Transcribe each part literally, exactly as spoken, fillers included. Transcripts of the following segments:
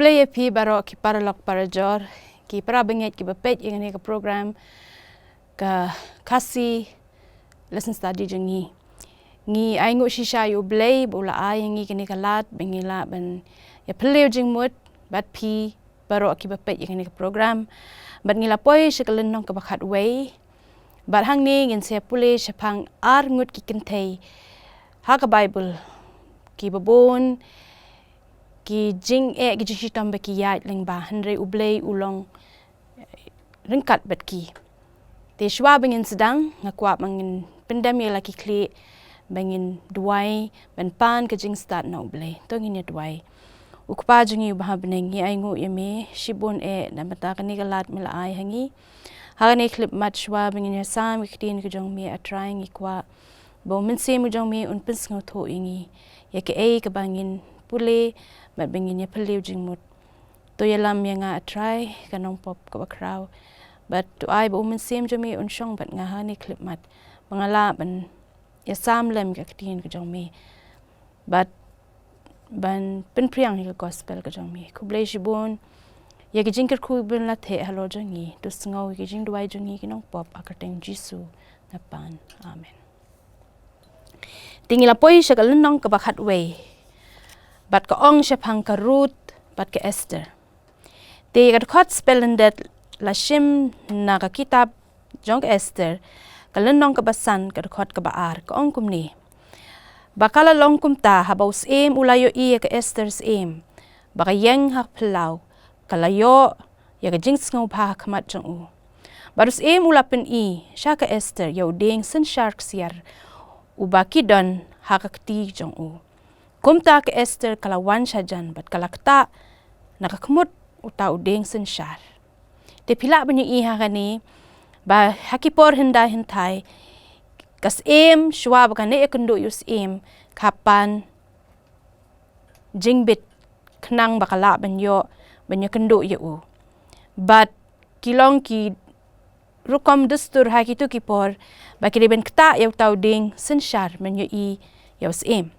Khublei ïa phi baroh ki paralok parajor, ki para bangeit kiba peit ïa kane ka program ka Khasi Lesson Study jong ngi. Ngi ai nguh shisha ïa U Blei ba u la ai ïa ngi kane ka lad ba ngi lah ban ïa phylliew jingmut bad phi baroh kiba peit ïa kane ka program. Bad ngi la poi sha ka lynnong kaba khatwei. Bad hangne ngin sa pule shaphang ar ngut ki kynthei ha ka Baibl kiba bun ki jingeh, ki jingshitom ba ki ïaid lyngba, hynrei U Blei u long ryngkat bad ki. Te shuwa ba ngin sdang, nga kwah ba ngin pyndem ïa la ki khlieh ba ngin duwai ban pan ka jingstad na U Blei. To ngin ïa duwai. U Kpa jong ngi uba ha bneng, ngi ai nguh ïa me shibun eh na ka bynta kane ka lad me la ai ha ngi. Ha kane ka khyllipmat shuwa ba ngin ïa sam ïa ka ktien ka jong me, A Trai, ngi kwah ba U Mynsiem ka jong me un pynsngewthuh ïa ngi ïa kaei kaba ngin pule bad ba ngin ïa phylliew jingmut. To ïalam ïa nga, A Trai, ka nongpop kaba khraw. Bad to ai ba U Mynsiem jong me un shong bad nga ha kane ka khyllipmat ba nga lah ban ïa sam lem ïa ka ktien ka jong me bad ban pynphriang ïa ka gospel ka jong me. Khublei shibun ïa ka jingkyrkhu ba me la theh halor jong ngi. To sngew ïa ka jingduwai jong ngi ki nongpop, ha ka kyrteng Jisu nga pan. Amen. Te ngi la poi sha ka lynnong kaba khatwei bad ka ong shaphang ka Ruth bad ka Esther. Te ka dkhot spellyndet la shim na ka kitab jong ka Esther, ka lynnong kaba san, ka dkhot kaba ar, ka ong kumne: Ba ka la long kumta, haba u syiem u la ïohi ïa ka Esther syiem ba ka ïeng ha ka phyllaw, ka la ïoh ïa ka jingsngewbha ha khmat jong u. Bad u syiem u la pyni sha ka Esther ïa u dieng synshar ksiar uba ki don ha ka kti jong u. Kumta ka Esther ka la wan shajan bad ka la ktah na ka khmut uta u dieng synshar. Te phi lah ban ïohi ha kane ba ha ki por hyndai hynthai, ka syiem shuwa ba kan ïakynduh ïa u syiem, ka pan jingbit khnang ba ka lah ban ïoh ban ïakynduh ïa u. Bad ki long ki rukom dustur ha kito ki por ba ki dei ban ktah ïa uta u dieng synshar ban ïohi ïa u syiem.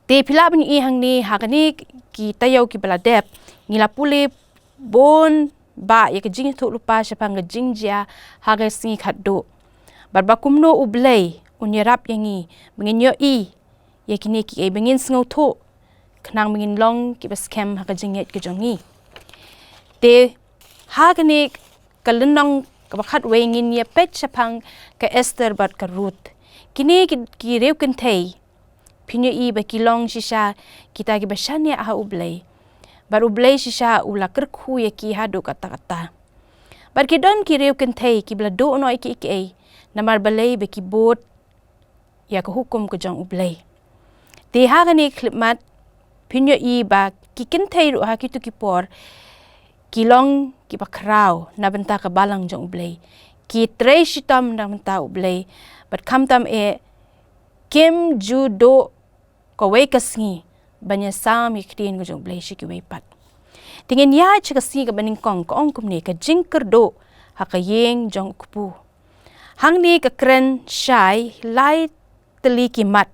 Te phi lah ban ïohi hangne ha kane ki taïew kiba la dep, ngi la pule bun bah ïa ka jingïathuhlypa shaphang ka jingjia ha ka sngi khatduh. Bad ba kumno U Blei un ïarap ïa ngi ba ngin ïohi ïa kine kiei, ba ngin sngewthuh, khnang ba ngin long kiba skhem ha ka jingngeit ka jong ngi. Te ha kane ka lynnong kaba khatwei ngin ïa peit shaphang ka Esther bad ka Ruth. Kine ki, ki riew kynthei, phin ïohi ba ki long shisha kita kiba shaniah ha U Blei. Bad U Blei shisha u la kyrkhu ïa ki haduh katta katta. Bad ki don ki riew kynthei kiba la duh noh ïa kiei kiei, namar balei? Ba ki bud ïa ka hukum ka jong U Blei. Te ha kane ka khyllipmat phin ïohi ba ki kynthei ruh ha kito ki por ki long kiba khraw na bynta ka balang jong U Blei. Ki trei shitom na bynta U Blei. Bad khamtam eh kim ju duh kawei ka sngi ban ïasam ïa ka ktien ka jong U Blei sha kiwei pat. Te ngin ïaid sha ka sngi kaba nyngkong, ka ong kumne: Ka jingkyrduh ha ka ïing jong u kpu. Hangne ka kren shai lai tylli ki mat.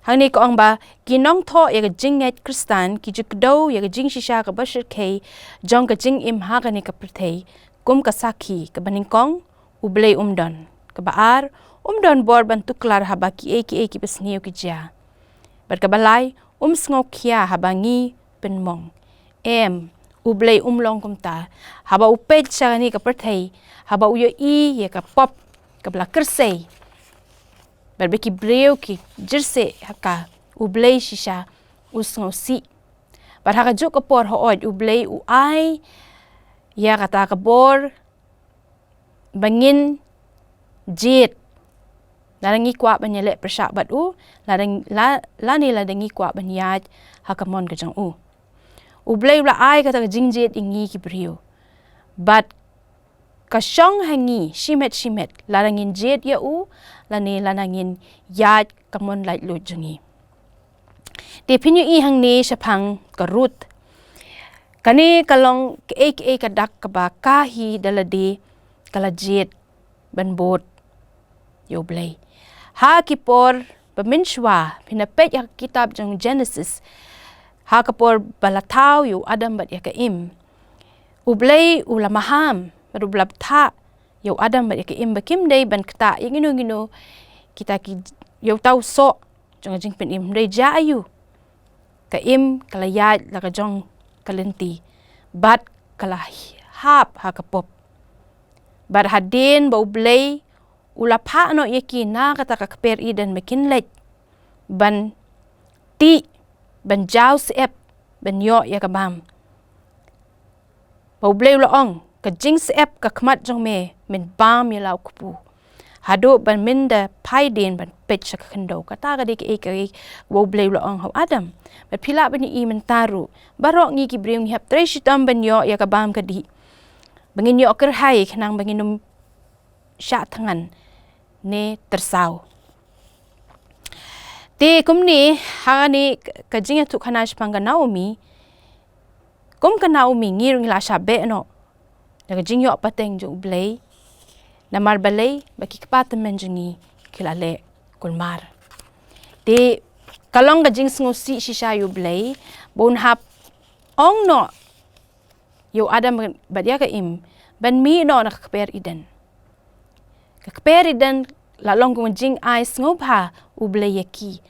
Hangne ka ong ba ki nongthoh ïa ka jingngeit Khristan ki ju kdew ïa ka jingshisha kaba shyrkhei jong ka jingim ha kane ka pyrthei kum ka sakhi. Kaba nyngkong, U Blei um don. Kaba ar, um don bor ban tuklar haba kiei kiei kiba sniew ki jia. Bad kaba lai, um sngewkhia haba ngi pynmong. Em, U Blei um long kumta. Haba u peit sha kane ka pyrthei, haba u ïohi ïa ka pop kaba la kyrsei, bad ba ki briew ki jyrsieh ha ka, U Blei shisha u sngewsih. Bad ha kajuh ka por, hooid, U Blei u ai ïa kata ka bor ba ngin jied lada ngi kwah ban ïaleh pyrshah bad u, lada, la, lane lada ngi kwah ban ïaid ha ka mon ka jong u. U Blei u la ai kata ka jingjied ïa ngi ki briew. Bad ka shong ha ngi shimet shimet lada ngin jied ïa u lane lada ngin ïaid ka mon laitluid jong ngi. Te phin ïohi hangne shaphang ka Ruth. Kane ka long kaei kaei ka dak kaba ka hi da lade ka la jied ban bud ïa U Blei. Ha ki por ba mynshuwa, phin ïa peit ha ka kitab jong Genesis, Ha ka por ba la thaw ïa u Adam bad ïa ka Im, U Blei u la maham bad u la bthah ïa u Adam bad ïa ka Im ba kim dei ban ktah ïa ngino ngino kita ki, ïa uta u soh jong ka jingpynim. Hynrei jia aiu, ka Im ka la ïaid la ka jong ka lynti bad ka la hap ha ka pop. Bad hadien ba U Blei u la phah noh ïa ki na kata ka kper Eden ba kin leit ban tih, ban jaw syep, ban ïoh ïa ka bam. Ba U Blei u la ong, ka jingsyep ka khmat jong me, men bam ïa la u kpu. Haduh ban men da phai dien ban peit sha ka khyndew. Kata ka dei kaei kaei ba U Blei u la ong ha u Adam. Bad phi lah ban ïohi mynta ruh, baroh ngi ki briew ngi hap trei shitom ban ïoh ïa ka bam ka dih ba ngin ïoh kyrhai khnang ba ngin ym shah thngan ne tyrsaw. Te kumne, ha kane ka jingïathuhkhana shaphang ka Naomi, kum ka Naomi ngi ruh ngi la shah beh noh da ka jingïoh pateng jong U Blei. Namar balei? Ba ki kpa tymmen jong ngi ki la leh kulmar. Te ka long ka jingsngewsih shisha ïa U Blei ba un hap ong noh ïa u Adam bad ïa ka Im ban mih noh na ka kper Eden. Ka kper Eden la long kum ka jingai sngewbha U Blei ïa ki.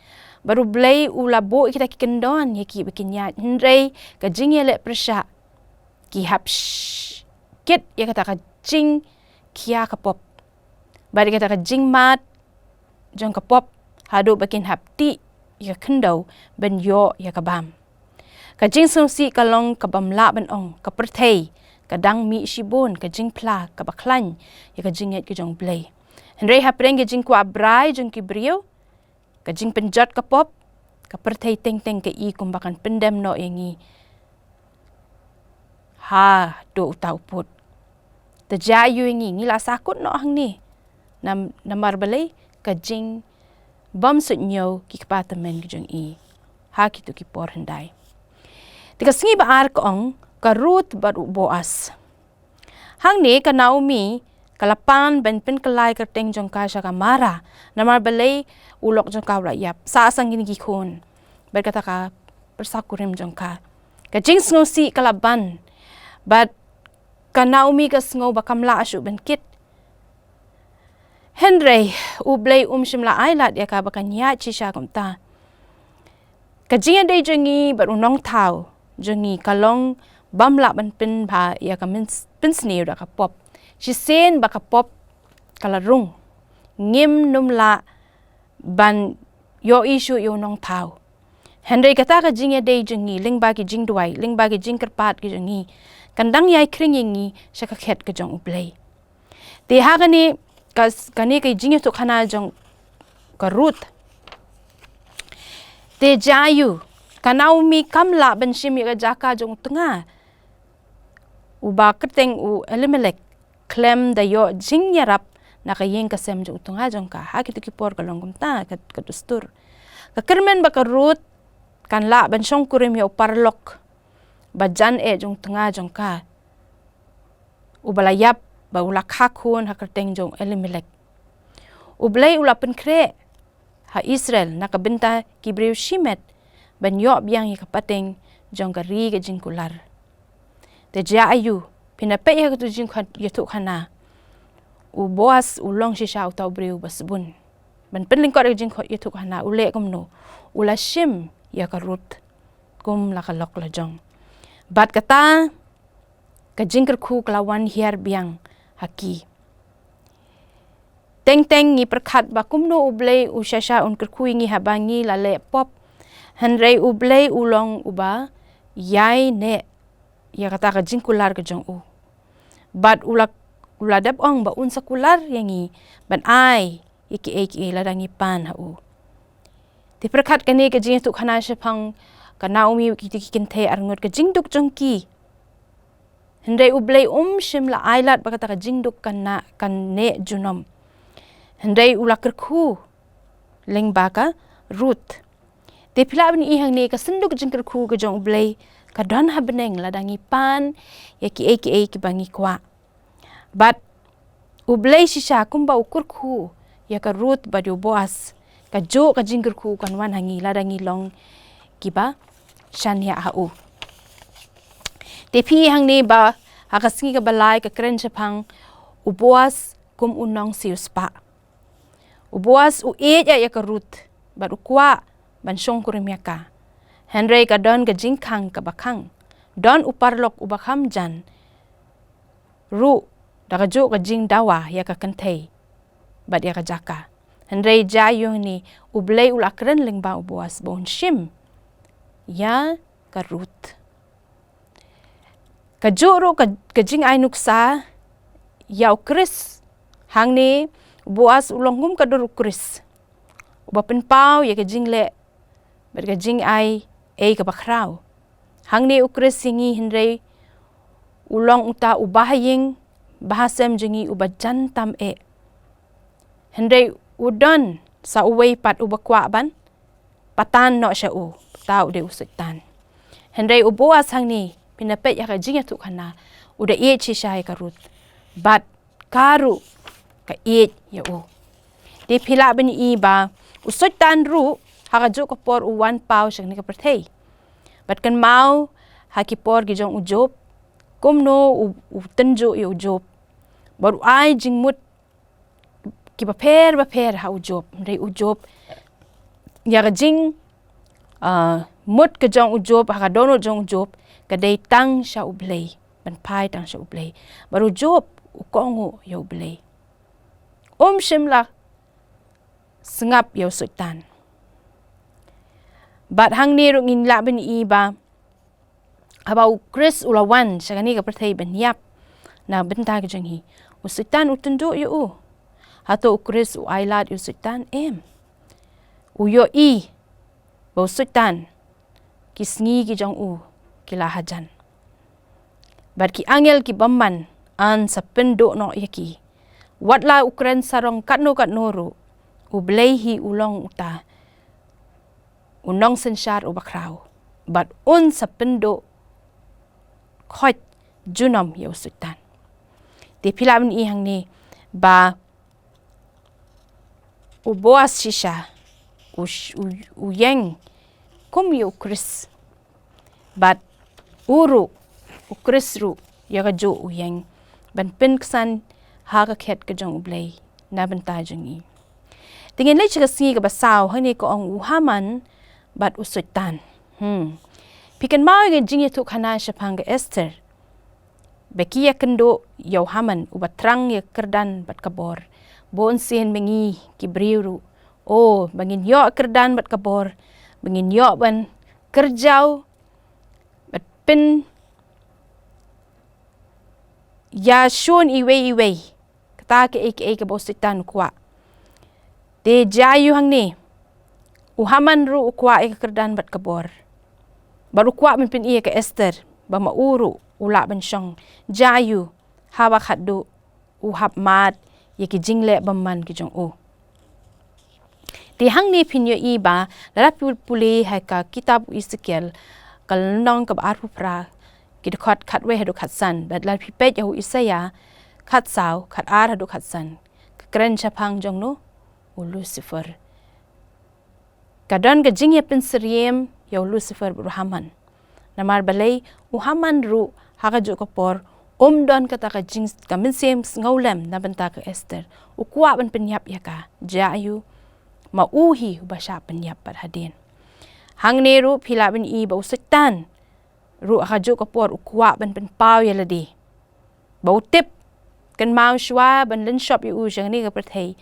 Bad U Blei u la buh kita ki kyndon ïa ki ba kin ïaid, hynrei ka jingïaleh pyrshah, ki hap sh-, kit ïa kata ka jingkhia ka pop bad ïa kata ka jingmad jong ka pop, haduh ba kin hap tih ïa ka khyndew ban ïoh ïa ka bam. Ka jingsngewsih ka long ka bym lah ban ong, ka pyrthei ka dang mih shibun ka jingphla kaba khlaiñ ïa ka jingngeit ka jong U Blei. Hynrei hapdeng ka jingkwah brai jong ki briew, ka jingpynjot ka pop, ka pyrthei teng teng ka i kumba kan pyndem noh ïa ngi haduh uta u pud. Te jia aiu ïa ngi, ngi la sahkut noh hangne. Nam-, namar balei? Ka jingbymsuidñiew ki kpa tymmen ki jong i ha kito ki por hyndai. Te ka sngi ba ar ka ong, ka Ruth bad u Boas. Hangne ka Naomi ka la pan ban pynkylla ïa ka kyrteng jong ka sha ka Mara, namar balei? U lok jong ka u la ïap. Sah sang kine ki khun bad kata ka pyrsa kurim jong ka. Ka jingsngewsih ka la ban bad ka Naomi ka sngew ba kam lah shuh ban kit. Hynrei U Blei um shym la ailad ïa ka ba kan ïaid shisha kumta. Ka jingïadei jong ngi bad u nongthaw jong ngi ka long bym lah ban pynbha ïa ka myn-, pynsniew da ka pop. Shisien ba ka pop ka la rung, ngim nym lah ban ïohi shuh ïa u nongthaw. Hynrei kata ka jingïadei jong ngi lyngba ki jingduwai, lyngba ki jingkyrpad ki jong ngi, kan dang ïai khring ïa ngi sha ka khet ka jong U Blei. Te ha kane ka, kane ka jingïathuhkhana jong ka Ruth. Te jia aiu, ka Naomi kam lah ban shim ïa ka jaka jong u tnga uba kyrteng u Elimelek khlem da ïoh jingïarap na ka ïing ka sem jong u tnga jong ka. Ha kito ki por ka long kumta ka, ka dustur. Ka kyrmen ba ka Ruth kan lah ban shongkurim ïa u paralok ba jan eh jong u tnga jong ka, uba la ïap bad u la kha khun ha kyrteng jong u Elimelek. U Blei u la pynkhreh ha Israel na ka bynta ki briew shimet ban ïoh biang ïa ka pateng jong ka ri ka jingkular. Te jia aiu, phin ïa peit ha katu ka jingïathuhkhana, u Boas u long shisha uta u briew ba sbun. Ban pynlyngkot ïa ka jingïathuhkhana, u leh kumno? U la shim ïa ka Ruth kum la ka lok la jong. Bad kata ka jingkyrkhu ka la wan hiar biang ha ki. Teng teng ngi pyrkhat ba kumno U Blei u shisha un kyrkhu ïa ngi haba ngi la leh pop. Hynrei U Blei u long uba ïaineh ïa kata ka jingkular ka jong u. Bad u la, u la dep ong ba un sa kular ïa ngi ban ai ïa kiei kiei lada ngi pan ha u. Te pyrkhat kane ka jingïathuhkhana shaphang ka Naomi, kito ki kynthei arngut, ka jingduk jong ki. Hynrei U Blei um shym la ailad ba kata ka jingduk kan na, kan neh junom. Hynrei u la kyrkhu lyngba ka Ruth. Te phi lah ban ïohi hangne ka synduk jingkyrkhu ka jong U Blei ka don ha bneng lada ngi pan ïa kiei kiei kiba ngi kwah. Bad U Blei shisha kumba u kyrkhu ïa ka Ruth bad ïa u Boas, kajuh ka jingkyrkhu kan wan ha ngi lada ngi long kiba shaniah ha u. Te phi hangne ba ha ka sngi kaba lai ka kren shaphang u Boas kum u nongsiewspah. U Boas u ïeit ïa ka Ruth bad u kwah ban shongkurim ïa ka. Hynrei ka don ka jingkhang kaba khang. Don u paralok uba kham jan ruh da kajuh ka jingdawa ïa ka kynthei bad ïa ka jaka. Hynrei jia ïa u hangne, U Blei u la kren lyngba u Boas ba un shim ïa ka Ruth. Kajuh ruh ka, ka jingai nuksa ïa u Khrist. Hangne u Boas u long kum ka dur u Khrist, uba pynpaw ïa ka jingleh bad ka jingai ei kaba khraw. Hangne u Khrist ïa ngi, hynrei u long uta uba ha ïing ba ha sem jong ngi, uba jan tam eh. Hynrei u don sa uwei pat uba kwah ban patan noh sha u, uta u dei u Soitan. Hynrei u Boas hangne, phin da peit ïa ka jingïathuhkhana, u da ïeit shisha ïa ka Ruth bad ka ruh ka ïeit ïa u. Te phi lah ban ïohi ba u Soitan ruh ha kajuh ka por u wan paw sha kane ka pyrthei. Bad kynmaw ha ki por ki jong u Job, kumno u, u tynjuh ïa u Job bad u ai jingmut kiba pher ba pher ha u Job. Hynrei u Job, ïa ka jing, ah, mut ka jong u Job, ha ka dohnud jong u Job, ka dei tang sha U Blei, ban phai tang sha U Blei. Bad u Job u kohnguh ïa U Blei. Um shym la sngap ïa u Soitan. Bad hangne ruh ngin lah ban ïohi ba haba u Khrist u la wan sha kane ka pyrthei ban ïap na bynta ka jong ngi, u Soitan u tynjuh ïa u. Hato u Khrist u ailad ïa u Soitan? Em. U ïohi ba u Soitan, ki sngi ki jong u ki la hajan. Bad ki angel ki bymman yn sa pynduh noh ïa ki. Wat la u kren sarong katno katno ruh, U Blei hi u long uta u nongsynshar uba khraw. Bad un sa pynduh khoit junom ïa u Soitan. Te phi lah ban ïohi hangne ba u Boas shisha u sh-, u, u ïeng kum ïa u Khrist. Bad u ruh, u Khrist ruh, ïa kajuh u ïeng ban pynksan ha ka khet ka jong U Blei na bynta jong ngi. Te ngin leit sha ka sngi kaba saw, hangne ka ong u Haman bad u Soitan. Hmm. Phi kynmaw ïa ka jingïathuhkhana shaphang ka Esther. Ba ki ïakynduh ïa u Haman uba thrang ïa ka kyrdan bad ka bor. Bun sien ma ngi ki briew ruh. O, ba ngin ïoh kyrdan bad ka bor, ba ngin ïoh ban kyrjaw bad pynïashun iwei iwei. Kata kaei kaei kaba u Soitan u kwah. Te jia ïa u hangne, u Haman ruh u kwah ïa ka kyrdan bad ka bor. Bad u kwah ban pyni ïa ka Esther ba ma u ruh u lah ban shong. Jia ïa u, haba khatduh u hap mad ïa ki jingleh bymman ki jong u. Te hangne phin ïohi ba lada phi pule ha ka kitab u Esekiel, ka lynnong kaba arphew phra, ki dkhot khatwei haduh khatsan, bad lada phi peit ha u Isaïah khatsaw, khatar haduh khatsan, ka kren shaphang jong no, u Lucifer. Ka don ka jingïapynsyriem ïa u Lucifer bad u Haman. Namar balei? U Haman ruh ha kajuh ka por um don kata ka jing, ka mynsiem sngewlem na bynta ka Esther. U kwah ban pynïap ïa ka. Jia ïa u, ma u hi uba shah pynïap pat hadien. Hangne ruh phi lah ban ïohi ba u Soitan ruh ha kajuh ka por u kwah ban pynpaw ïa lade. Ba u tip, kynmaw, shuwa ban lynshop ïa u sha kane ka pyrthei,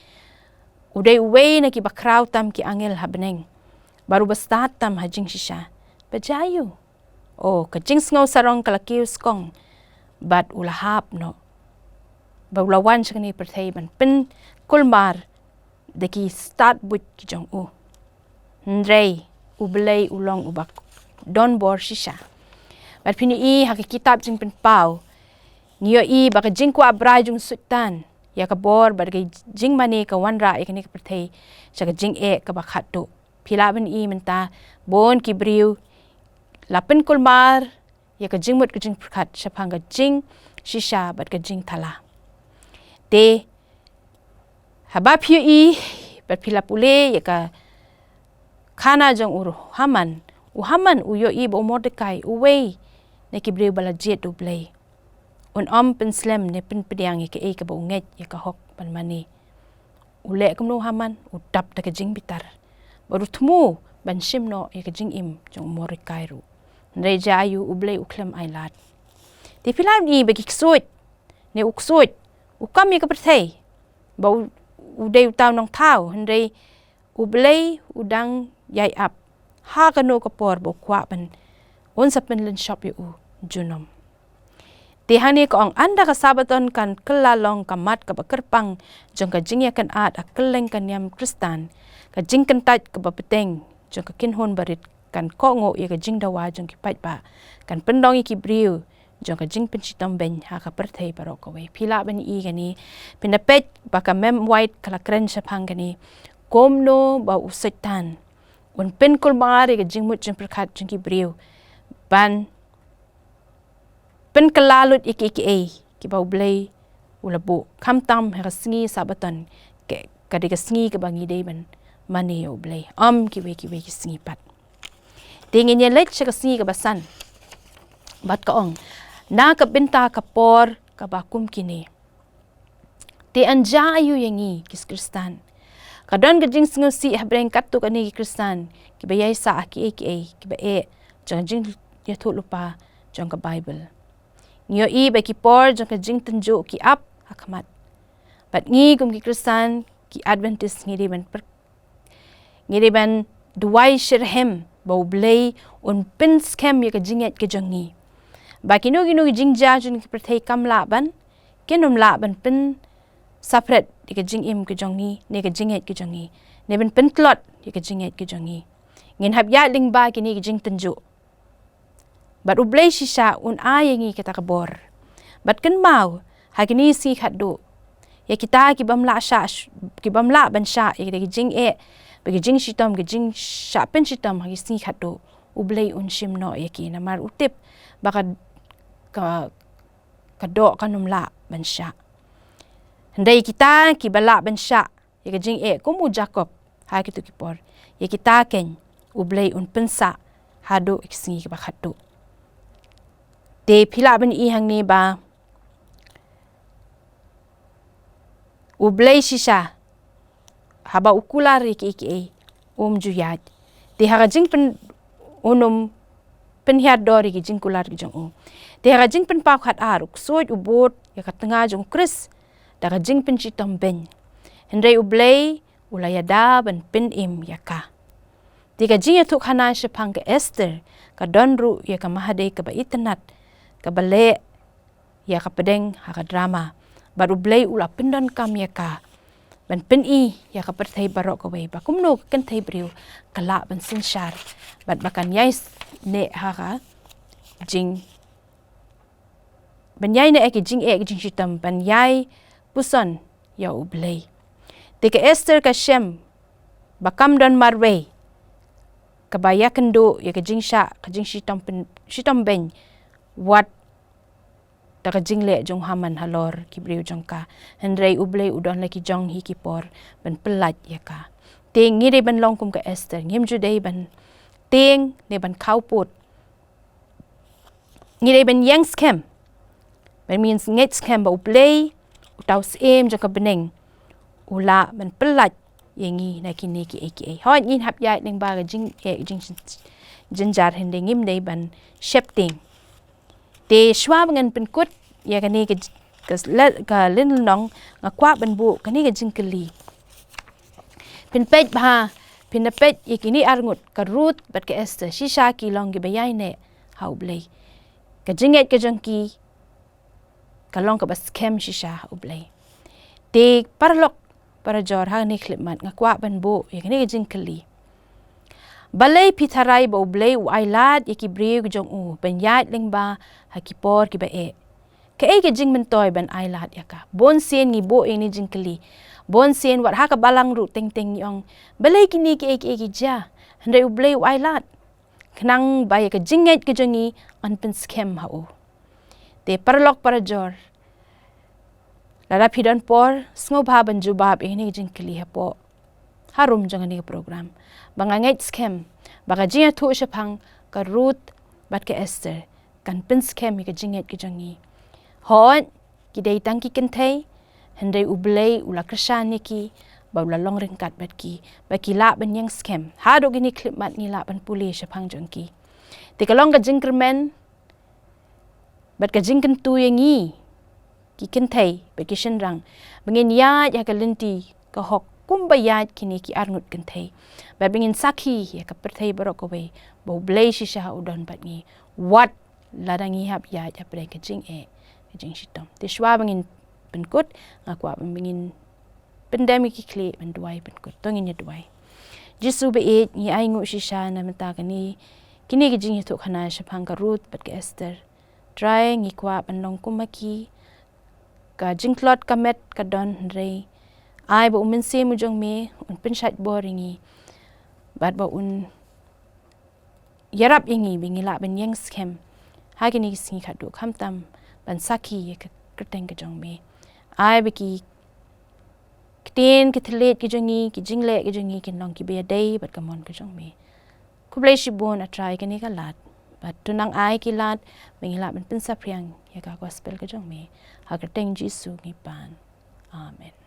u dei uwei na kiba khraw tam ki angel ha bneng, bad uba stad tam ha jingshisha. Ba jia ïa u, o, ka jingsngew sarong ka la kiew skong bad u la hap noh. Ba u la wan sha kane ka pyrthei ban pynkulmar da ki stad buit ki jong u. Hynrei U Blei u long uba don bor shisha. Bad phin ïohi ha ka kitab Jingpynpaw, ngi ïohi ba ka jingkwah brai jong u Soitan ïa ka bor bad ka jingmane ka wanrah ïa kane ka pyrthei sha ka jingeh kaba khatduh. Phi lah ban ïohi mynta, bun ki briew la pynkulmar ïa ka jingmut ka jingpyrkhat shaphang ka jingshisha bad ka jingthala. Te haba phi ïohi bad phi la pule ïa ka khana jong u Haman, U Haman u ïohi ba u Mordekai uwei na ki briew ba la jied da U Blei. Un ym pynslem ne pynpdiang ïa kaei kaba u ngeit ïa ka hok ban mane. U leh kumno u Haman? U dap da ka jingbitar bad u thmu ban shim noh ïa ka jingim jong u Mordekai ruh. Hynrei jia aiu? U Blei u khlem ailad. Te phi lah ban i ba ki ksuid ne u ksuid u kam ïa ka pyrthei, ba u, u dei uta u nongthaw, hynrei U Blei u dang ïai ap ha kano ka por ba u kwah ban, un sa pynlynshop ïa u junom. Te hangne ka ong, ynda ka Sabaton kan kylla long ka mat kaba kyrpang jong ka jingïakynad ha kylleng ka niam Khristan, ka jingkyntait kaba bteng jong ka kynhun barit kan kohnguh ïa ka jingdawa jong ki paidbah, kan pynlong ïa ki briew jong ka jingpynshitom beiñ ha ka pyrthei baroh kawei. Phi lah ban i kane, phin da peit ba ka Mem White ka la kren shaphang kane, kumno ba u Soitan un pynkulmar ïa ka jingmut jingpyrkhat jong ki briew ban pynkylla lut ïa kiei kiei kiba U Blei u la buh, khamtam ha ka sngi Sabaton, ka, ka dei ka sngi kaba ngi dei ban mane ïa U Blei, ym kiwei kiwei ki sngi pat. Te ngin ïa leit sha ka sngi kaba san bad ka ong, na ka bynta ka por kaba kum kine. Te yn jia aiu ïa ngi ki Khristan? Ka don ka jingsngewsih hapdeng katto katne ki Khristan kiba ïai sah ha kiei kiei kiba eh jong ka jingïathuhlypa jong ka Baibl. Ngi ïohi ba ki por jong ka jingtynjuh ki ap ha khmat. Bad ngi kum ki Khristan ki Adventist ngi dei ban pyrkhat, ngi dei ban duwai shitrhem ba U Blei un pynskhem ïa ka jingngeit ka jong ngi, ba kino kino ki jingjia jong ka pyrthei kam lah ban, kin ym lah ban pynsaphriang ïa ka jingim ka jong ngi ne ka jingngeit ka jong ngi, ne ban pyntlot ïa ka jingngeit ka jong ngi. Ngin hap ïaid lyngba kine ki jingtynjuh. Bad U Blei shisha un ai ïa ngi kata ka bor. Bad kynmaw, ha kine ki sngi khatduh, ïa kita kibym lah shah, kibym lah ban shah ïa kita ki jingeh, ba ki jingshitom, ki jingshah pynshitom ha ki sngi khatduh, U Blei un shim noh ïa ki, namar u tip ba ka, ka, ka doh kan ym lah ban shah. Hynrei kita kiba lah ban shah ïa ka jingeh kum u Jakob ha kito ki por, ïa kita keiñ U Blei un pynsah haduh ki sngi kiba khatduh. Te phi lah ban i hangne ba U Blei shisha, haba u kular ïa kiei kiei, um ju ïaid. Te ha ka jingpyn, un ym pynhiar dor ïa ki jingkular ki jong u. Te ha ka Jingpynpaw khatar, u ksuid u bud ïa ka tnga jong u Khrist da ka jingpynshitom beiñ. Hynrei U Blei u la ïada ban pynim ïa ka. Te ka jingïathuhkhana shaphang ka Esther ka don ruh ïa ka mahadei kaba itynnad, kaba leh ïa ka pdeng ha ka drama. Bad U Blei u la pyndonkam ïa ka ban pyni ïa ka pyrthei baroh kawei ba kumno ka kynthei briew ka lah ban synshar bad ba kan ïai s-, neh ha ka jing, ban ïai neh ha ki jingeh ki jingshitom, ban ïai puson ïa U Blei. Te ka Esther ka shem ba kam don marwei kaba ïakynduh ïa ka jingshah, ka jingshitom pyn-, shitom beiñ, wat da ka jingleh jong u Haman halor ki briew jong ka. Hynrei U Blei u don la ki jong hi ki por ban pyllait ïa ka. Te ngi dei ban long kum ka Esther, ngim ju dei ban tieng ne ban khawpud. Ngi dei ban ïeng skhem, ban mih ngeit skhem ba U Blei, uta u Syiem jong ka bneng, u lah ban pyllait ïa ngi na kine kiei kiei. Hooid, ngin hap ïaid lyngba ka jingeh, jing, jynjar, hynrei ngim dei ban sheptieng. Te shuwa ba ngan pynkut ïa kane ka j-, ka s-, le-, ka lynnong, nga kwah ban buh kane ka jingkylli. Phin peit bha, phin da peit ïa kine arngut, ka Ruth bad ka Esther, shisha ki long kiba ïai neh ha U Blei. Ka jingngeit ka jong ki ka long kaba skhem shisha ha U Blei. Te paralok parajor, ha kane ka khyllipmat nga kwah ban buh ïa kane ka jingkylli. Balei phi tharai ba U Blei u ailad ïa ki briew ki jong u ban ïaid lyngba ha ki por kiba eh? Kaei ka jingmyntoi ban ailad ïa ka? Bun sien ngi buh ïa kane ka jingkylli. Bun sien wat ha ka balang ruh teng teng ngi ong, balei kine kiei kiei ki jia? Hynrei U Blei u ailad khnang ba ïa ka jingngeit ka jong ngi yn pynskhem ha u. Te paralok parajor, lada phi don por, sngewbha ban jubab ïa kane ka jingkylli hapoh harum jong kane ka program, ba nga ngeit skhem ba ka jingïathuh shaphang ka Ruth bad ka Esther kan pynskhem ïa ka jingngeit ka jong ngi. Hooid, ki dei tang ki kynthei, hynrei U Blei u la kyrshan ïa ki, ba u la long ryngkat bad ki, ba ki lah ban ïeng skhem. Haduh kine khyllipmat ngi lah ban pule shaphang jong ki. Te ka long ka jingkyrmen bad ka jingkyntu ïa ngi ki kynthei bad ki shynrang, ba ngin ïaid ha ka lynti ka hok kumba ïaid kine ki arngut kynthei, bad ba ngin sakhi ïa ka pyrthei baroh kawei ba U Blei shisha u don bad ngi, wat lada ngi hap ïaid hapdeng ka jingeh, ka jingshitom. Te shuwa ba ngin pynkut, nga kwah ba ngin pyndem ïa ki khlieh ban duwai pynkut. To ngin ïa duwai. Jisu ba ïeit, ngi ainguh shisha na bynta kane, kine ki jingïathuhkhana shaphang ka Ruth bad ka Esther. Trai, ngi kwah ban long kum ma ki. Ka jingtlot ka met ka don, hynrei ai ba U Mynsiem u jong me un pynshait bor ïa ngi, bad ba un ïarap ïa ngi ba ngi lah ban ïeng skhem ha kine ki sngi khatduh khamtam ban sakhi ïa ka kyrteng ka jong me. Ai ba ki ktien ki thylliej ki jong ngi, ki jingleh ki jong ngi kin long kiba ïadei bad ka mon ka jong me. Khublei shibun, A Trai, kane ka lad, bad to nang ai ki lad ba ngi lah ban pynsaphriang ïa ka gospel ka jong me. Ha ka kyrteng Jisu ngi pan. Amen.